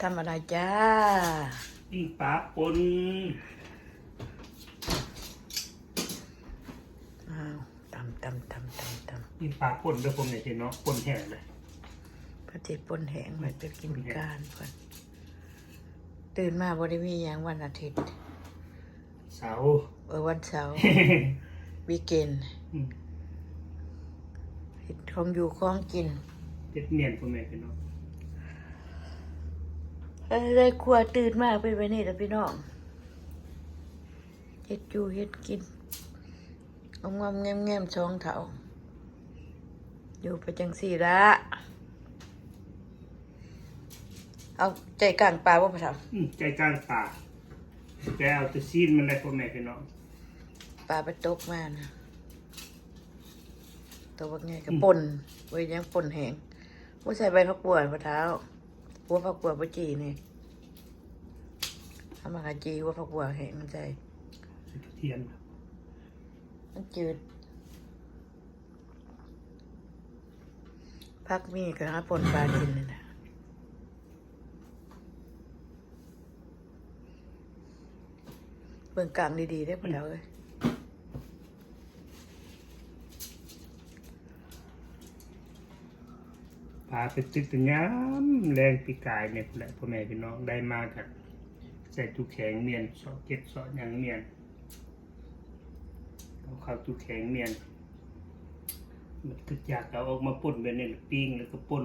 ທຳອະໄລຈ້າ ປີ້ງປາປົ່ນ ອ້າວ ຕຳ ຕຳ ຕຳ ຕຳ ຕຳ ປີ້ງປາປົ່ນເດີ ພໍ່ແມ່ພີ່ນ້ອງ ປົ່ນແຫ້ງເລີຍ ເພິ່ນຊິປົ່ນແຫ້ງ ໄວ້ໄປກິນ ປ່ນແຫ້ງ ການກ່ອນ ຕື່ນມາບໍ່ໄດ້ມີຫຍັງ ວັນອາທິດ ເສົາ ເອີ ວັນເສົາ ວີກເອັນ ອືມ ເຮັດຂອງຢູ່ຂອງກິນ ເຮັດໝ້ຽນ ພໍ່ແມ່ພີ່ນ້ອງ ເອີ ໃນຄົວຕື່ນມາເປັນແບບນີ້ລະພີ່ນ້ອງ ເຮັດຢູ່ເຮັດກິນ ງອມໆແງມໆ ສອງເຖົ້າ ຢູ່ໄປຈັ່ງຊີ້ລະ ເອົາໃຈກາງປາບໍ່ພໍ່ເຖົ້າ? ອືມ ໃຈກາງປາ ແຕ່ເອົາແຕ່ຊີ້ນມັນໄດ້ ພໍ່ແມ່ພີ່ນ້ອງ ປາໄປຕົກມານະ ຕົວບັກໃຫຍ່ກະ ອືມ ປົ່ນ ບໍ່ເຮັດຫຍັງ ປົ່ນແຫ້ງ ບໍ່ໃສ່ໃບຜັກບົວພໍ່ເຖົ້າ ຫົວຜັກບົວບໍ່ຈີ່ນີ້ ເອົາມາຂະຈີ່ຫົວຜັກບົວແຫ້ງມັນໃສ່ ໃສ່ກະທຽມ ມັນຈືດ ຜັກມີກະຫາປົ່ນປາກິນນີ້ນະ ເບິ່ງກາງດີໆເດີພໍ່ເຖົ້າເອີຍ. ປາໄປຕຶກແຕ່ຍາມແລງປີກາຍນີ້ພຸ້ນແຫຼະ ພໍ່ແມ່ພີ່ນ້ອງ ໄດ້ມາກະໃສ່ຕູ້ແຂງມ້ຽນ ເສາະເກັບເສາະຫຍັງມ້ຽນ ເອົາເຂົ້າຕູ້ແຂງມ້ຽນ ມັນຄຶດຢາກເອົາອອກມາປົ່ນແບບນີ້ລະ ປີ້ງແລ້ວກະປົ່ນ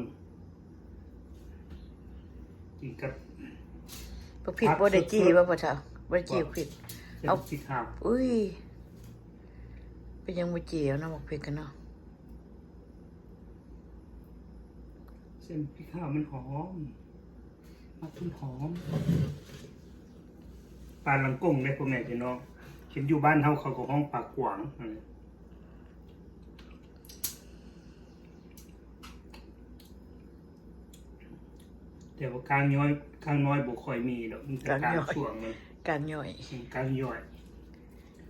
ກິນກັບ ບັກພິກບໍ່ໄດ້ຈີ່ບໍ່ພໍ່ເຖົ້າ? ບໍ່ໄດ້ຈີ່ບັກພິກ ເອົາ ໃສ່ບັກພິກຂາວ ອຸ້ຍ ເປັນຫຍັງບໍ່ຈີ່ເອົານຳບັກພິກຫັ້ນເນາະ? ໃສ່ພິກຂາວມັນຫອມ ມັກຕົ້ນຫອມ ປາລັງກົງເດ້ພໍ່ແມ່ພີ່ນ້ອງ ເຫັນຢູ່ບ້ານເຮົາເຂົາກະຮ້ອງປາກວາງ ແຕ່ວ່າກາງຍ້ອຍ ກາງນ້ອຍບໍ່ຄ່ອຍມີດອກ ມີແຕ່ກາງຊ່ວງມັນ ກາງຍ້ອຍ ອືມ ກາງຍ້ອຍ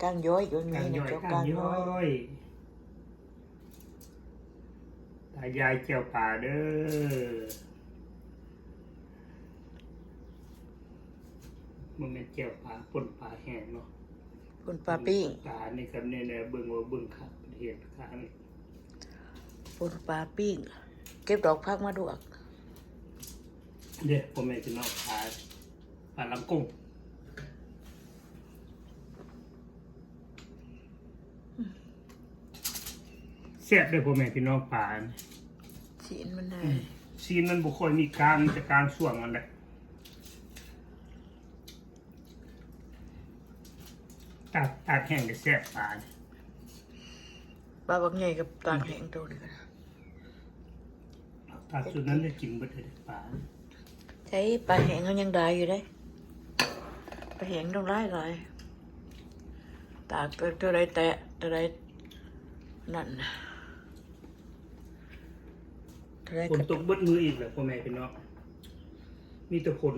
ກາງຍ້ອຍກະມີ ກາງຍ້ອຍ ກາງຍ້ອຍ ຕາຍາຍແຈ່ວປາເດີ ບໍ່ແມ່ນແຈ່ວປາ ປົ່ນປາແຫ້ງເນາະ ປົ່ນປາປີ້ງ ປານີ້ກະແນ່ໆ ເບິ່ງວ່າເບິ່ງຄັກ ເຫັນຄັກ ປົ່ນປາປີ້ງ ເກັບດອກຜັກມາລວກ ເດ້ ພໍ່ແມ່ພີ່ນ້ອງ ປາ ປາລັງກົງ ແຊບເດີພໍ່ແມ່ພີ່ນ້ອງ ປາ ຊີ້ນມັນໄດ້ ອືມ ຊີ້ນມັນບໍ່ຄ່ອຍມີກາງ ມີແຕ່ກາງຊ່ວງນັ້ນແຫຼະ ຕາກ ຕາກແຫ້ງກະແຊບປາ ປາບັກໃຫຍ່ກັບຕາກແຫ້ງໂຕນີ້ກະ ຕາກຊຸດນັ້ນໄດ້ກິນເບິດເລີຍປາ ໃຊ່ ປາແຫ້ງເຮົາຍັງຫຼາຍຢູ່ເດ້ ປາແຫ້ງຕ້ອງຫຼາຍໆ ຕາກເທົ່າໃດແຕະເທົ່າໃດນັ້ນ ເທົ່າໃດ ຝົນຕົກເບິດມື້ອີກແລ້ວພໍ່ແມ່ພີ່ນ້ອງ ມີແຕ່ຝົນ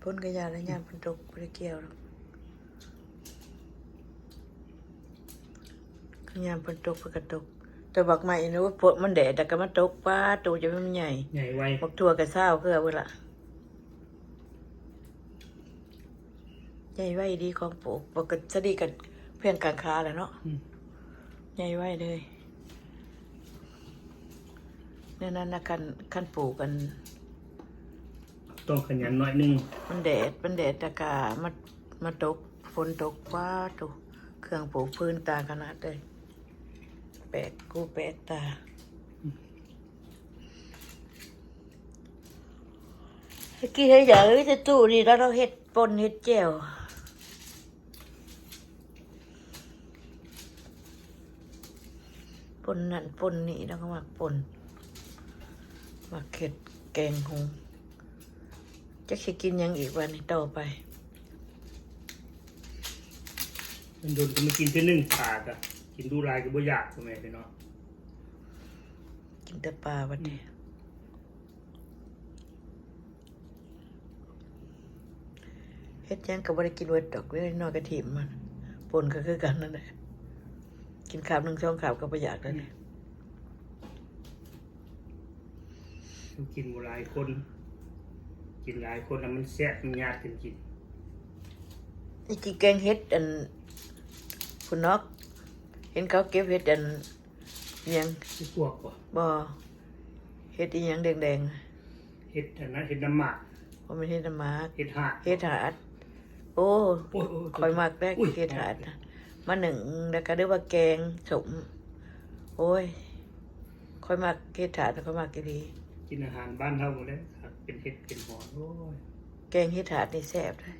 ຝົນກະຢ່າລະ ຍາມຝົນຕົກບໍ່ໄດ້ກ່ຽວດອກ ຍາມຝົນຕົກເພິ່ນກະຕົກ ແຕ່ບັກໄມ້ນີ້ ໂອ້ຍ ມັນແດດແລ້ວກະມາຕົກ ປາໂຕ ຈະແມ່ນໃຫຍ່ ໃຫຍ່ໄວ ບັກຖົ່ວກະຊາວເຄືອເບິດລະ ໃຫຍ່ໄວດີຂອງປູກ ປົກກະຕິກະພຽງກາງຂາແຫຼະເນາະ ອືມ ໃຫຍ່ໄວເລີຍ ແນວນັ້ນນະ ຄັນ ຄັນປູກ ອັນ ຕ້ອງຂະຫຍັນໜ້ອຍໜຶ່ງ ມັນແດດ ມັນແດດ ແລ້ວກະມາ ມາຕົກ ຝົນຕົກ ປາໂຕ ເຄື່ອງປູກພືນຕ່າງຂະໜາດເລີຍ ແປກຫູແປກຕາ ອືມ ຕະກີ້ເຮັດຫຍັງ ເອີຍ ແຕ່ຕູ້ນີ້ລະ ລາວເຮັດປົ່ນເຮັດແຈ່ວ ປົ່ນນັ້ນປົ່ນນີ້ ລາວກະມັກປົ່ນ ມັກເຮັດແກງຫຸງ ຈັກຊິກິນຫຍັງອີກບາດນີ້ຕໍ່ໄປ ດົນໆກະມາກິນເທື່ອໜຶ່ງ ປາກະກິນດຸຫຼາຍກະບໍ່ຢາກ ພໍ່ແມ່ພີ່ນ້ອງ ກິນແຕ່ປາບາດນີ້ ອືມ ເຮັດຫຍັງກະບໍ່ໄດ້ກິນເບິດດອກ ເລັກນ້ອຍກະຖິ້ມມັນ ປົ່ນກະຄືກັນນັ້ນແຫຼະ ກິນຄາບໜຶ່ງສອງຄາບກະບໍ່ຢາກແລ້ວນີ້ ອືມ ກິນບໍ່ຫຼາຍຄົນ ກິນຫຼາຍຄົນແລ້ວມັນແຊບ ມັນຍາດກັນກິນ. ອີກກິນແກງເຫັດອັນພຸ້ນເນາະ ເຫັນເຂົາເກັບເຫັດອັນຫຍັງ ຊິປວກບໍ່? ບໍ່ ເຫັດອີຫຍັງແດງໆ ເຫັດອັນນັ້ນ ເຫັດນ້ຳໝາກ ບໍ່ແມ່ນເຫັດນ້ຳໝາກ ເຫັດຫາດ ເຫັດຫາດ. ໂອ້ ໂອ້ຍ ໂອ້ຍ ຂ້ອຍມັກແດ່ ໂອ້ຍ ເຫັດຫາດນະ ມາໜຶ້ງ ແລ້ວກໍ ຫຼືວ່າແກງສົ້ມ. ໂອ້ຍ ຂ້ອຍມັກເຫັດຫາດ ຂ້ອຍມັກອີ່ຫຼີ. ກິນອາຫານບ້ານເຮົາພຸ້ນແຫຼະ ຄັກເປັນເຫັດເປັນຫອນ. ໂອ້ຍ ແກງເຫັດຫາດນີ້ແຊບເດ້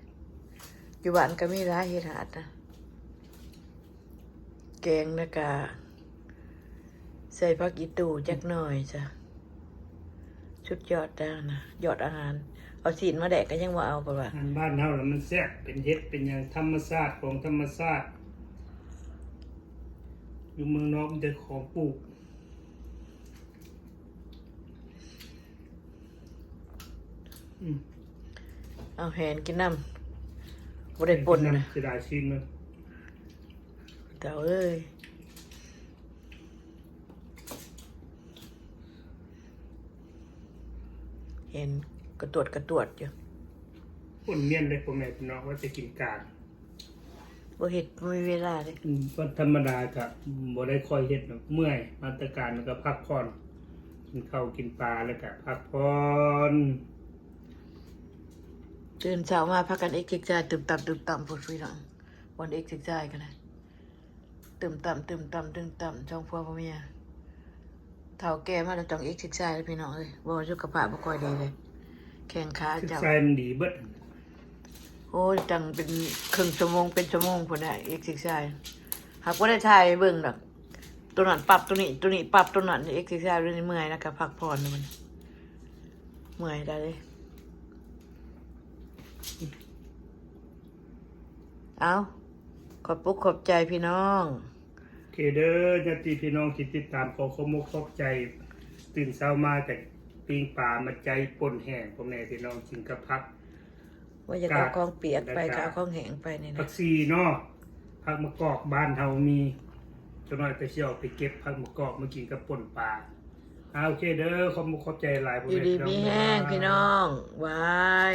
ຢູ່ບ້ານກໍມີຫຼາຍເຫັດຫາດນະ. ແກງແລ້ວກະໃສ່ຜັກອີ່ຕູ່ຈັກໜ້ອຍຊະ ສຸດຍອດແລ້ວນະ ຍອດອາຫານ. ເອົາຊີ້ນມາແດກກໍຍັງບໍ່ເອົາ ເພິ່ນວ່າ. ອາຫານບ້ານເຮົາລະມັນແຊບ ເປັນເຫັດເປັນຫຍັງ ທຳມະຊາດ ຂອງທຳມະຊາດ ຢູ່ເມືອງນອກມີແຕ່ຂອງປູກ. ອືມ ເອົາແຫນກິນນຳ ບໍ່ໄດ້ປົ່ນນະ ເສຍດາຍຊີ້ນມັນ ເຈົ້າເອີຍ. ເຫັນກະຕວດກະຕວດຢູ່ ຄົນມຽນເດ້ ພໍ່ແມ່ພີ່ນ້ອງ ວ່າຈະກິນການ ບໍ່ເຮັດ ບໍ່ມີເວລາເດ້. ອືມ ວັນທຳມະດາກະບໍ່ໄດ້ຄ່ອຍເຮັດດອກ ເມື່ອຍ ມາແຕ່ການກະພັກຜ່ອນ ກິນເຂົ້າກິນປາແລ້ວກະພັກຜ່ອນ. ຕື່ນເຊົ້າມາພາກັນເອັກເຊັກໄຊ ຕຶມຕຳ ຕຶມຕຳ ພຸ້ນພີ່ນ້ອງ ບ່ອນເອັກເຊັກໄຊກໍໄດ້ ຕຶມຕຳ ຕຶມຕຳ ຕຶມຕຳ ສອງຜົວຜົວເມຍ. ເຖົ້າແກ່ມາແລ້ວຕ້ອງເອັກເຊັກໄຊເດ້ພີ່ນ້ອງເອີຍ ບໍ່ສຸຂະພາບບໍ່ຄ່ອຍດີເດ້ ແຂ້ງຂາເຈົ້າ ເອັກເຊັກໄຊມັນດີເບິດ. ໂອ້ຍ ຕັ້ງເປັນເຄິ່ງຊົ່ວໂມງ ເປັນຊົ່ວໂມງພຸ້ນແຫຼະ ເອັກເຊັກໄຊ ຫາກບໍ່ໄດ້ຖ່າຍໃຫ້ເບິ່ງດອກ ໂຕນັ້ນປັບໂຕນີ້ ໂຕນີ້ປັບໂຕນັ້ນ ເອັກເຊັກໄຊ ເມື່ອຍແລ້ວກໍພັກຜ່ອນ ມັນເມື່ອຍໄດ້ເດ້. ເອົາ ຂອບອົກຂອບໃຈພີ່ນ້ອງ ໂອເຄເດີ ຍາດຕິພີ່ນ້ອງທີ່ຕິດຕາມ ຂໍຂອບອົກຂອບໃຈ. ຕື່ນເຊົ້າມາກໍປີ້ງປາມາໃຈ ປົ່ນແຫ້ງ ພໍ່ແມ່ພີ່ນ້ອງ ກິນກັບຜັກ ວ່າຢາກເອົາຂອງປຽກໄປ ແລ້ວກໍ ກໍເອົາຂອງແຫ້ງໄປນີ້ນະ ຜັກຊີເນາະ ຜັກມະກອກບ້ານເຮົາມີ ຈັກໜ້ອຍກໍຊິອອກໄປເກັບຜັກມະກອກມາກິນກັບປົ່ນປາ. ອ່າ ໂອເຄເດີ ຂອບອົກຂອບໃຈຫຼາຍ ຢູ່ດີມີແຮງພີ່ນ້ອງ ບາຍ.